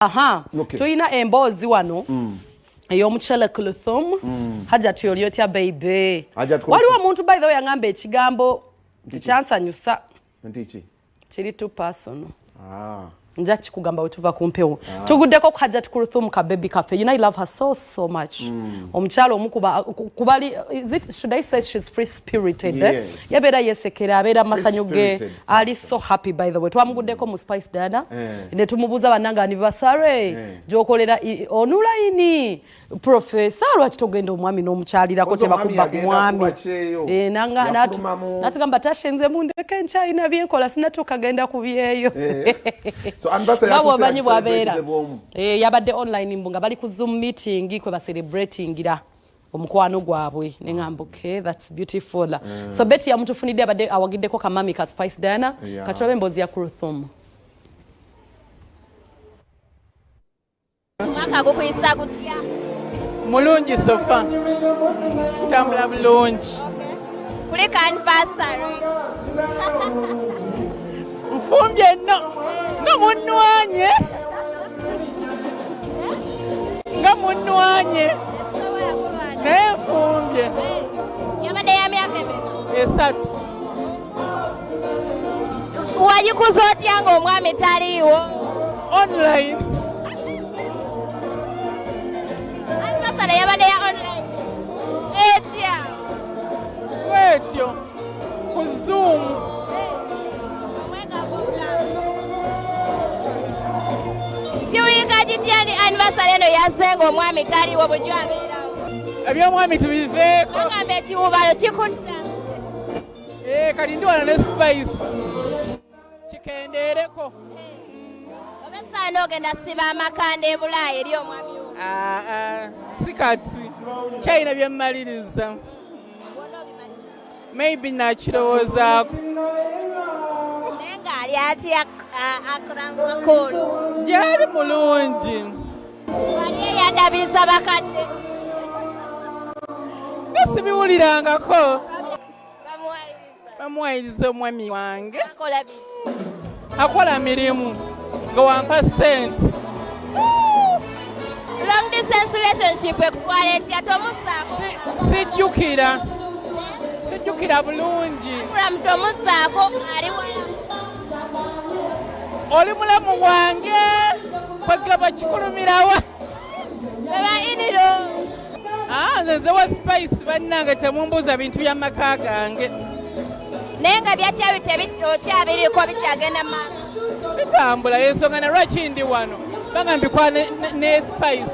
Aha. Okay. Tulina emboozi wano ey'omukyala Kulthum. Hajat oli otya baby? Hajat Kulthum. Waliwo omuntu, by the way, yangamba ekigambo tekyansanyusa. Nti ki? Kiri too personal. Ah. Nja kikugamba we tuva ku mpewo. Tuguddeko ku Hajat Kulthum, ka baby kaffe. You know I love her so so much. Omukyala omu kubali, is it, should I say she's free spirited, eh? Yes. Yabeera yesekera, abeera mu masanyu ge, Free-spirited ali so happy. By the way, twamuguddeko mu Spice Diana ne tumubuuza, bannange, anniversary gy'okolera online, professor, lwaki togenda omwami n'omukyalirako? Ozo omwami Tebakuba ku yagenda mwami. kuba kyeyo. Eh, Yafuluma mu- natugamba tashenze mundeke, nkyalina byenkola, sinatuuka genda ku byeyo. So anniversary Nga yatuuse bw'omanyi bw'abeera. celebrate bw'omu. Eh, yabadde online mbu nga bali ku Zoom meeting kwe bacelebratingira omukwano gwabwe, neŋamba okay, that's beautiful. So Betty yamutufunidde, abadde awagiddeko kamami ka Spice Diana. Katulabe emboozi ya Kulthum. Omwaka gukuyisa gutya? Mulungi, so far kutambula bulungi. Kulika anniversary. Nfumbye nno nga munnwanye, nga munnwanye, naye nfumbye. Yabadde ya myaka emeka? 3. Wagikuza otya ng'omwami taliiwo? Online. Anniversary yabadde ya online etya? Bwetyo ku Zoom. Kiwulika kitya ni anniversary eno yazze ng'omwami taliiwo, bujjo abeerawo? Ebyomwami tubiveeko. Bagamba ekiwubalo kikutta. Eh, kati ndi wano ne Spice, kikendeereko. Oba essaana ogenda siba amakanda e Bulaaya eri omwami wo? Ah, ah, si kati, kyalina byemmaliriza, maybe nakirowoozaako. Naye ng'ali atya Akram Makulu? Gyali mulungi. Wali eyadabiza bakadde. Nga sibiwulirangako. Bamuwayiriza. Bamuwayiriza omwami wange. Akola biki? Akola mirimu nga wampa ssente. Long distance relationship ekutwala etya? Tomusaako? Sijjukira, sijjukira bulungi. Akram tomusaako, ali wala. Oli mulamu wange, kwegaba kikulumirawa. Beba iniro. Ah, nze nze wa Spice, bannange, temumbuuza bintu by'amaka gange. Naye nga byakyabi okyabiriko, bikyagenda mu maaso? Bitambula, ensonga na lwaki ndi wano, banga mbikwa ne Spice.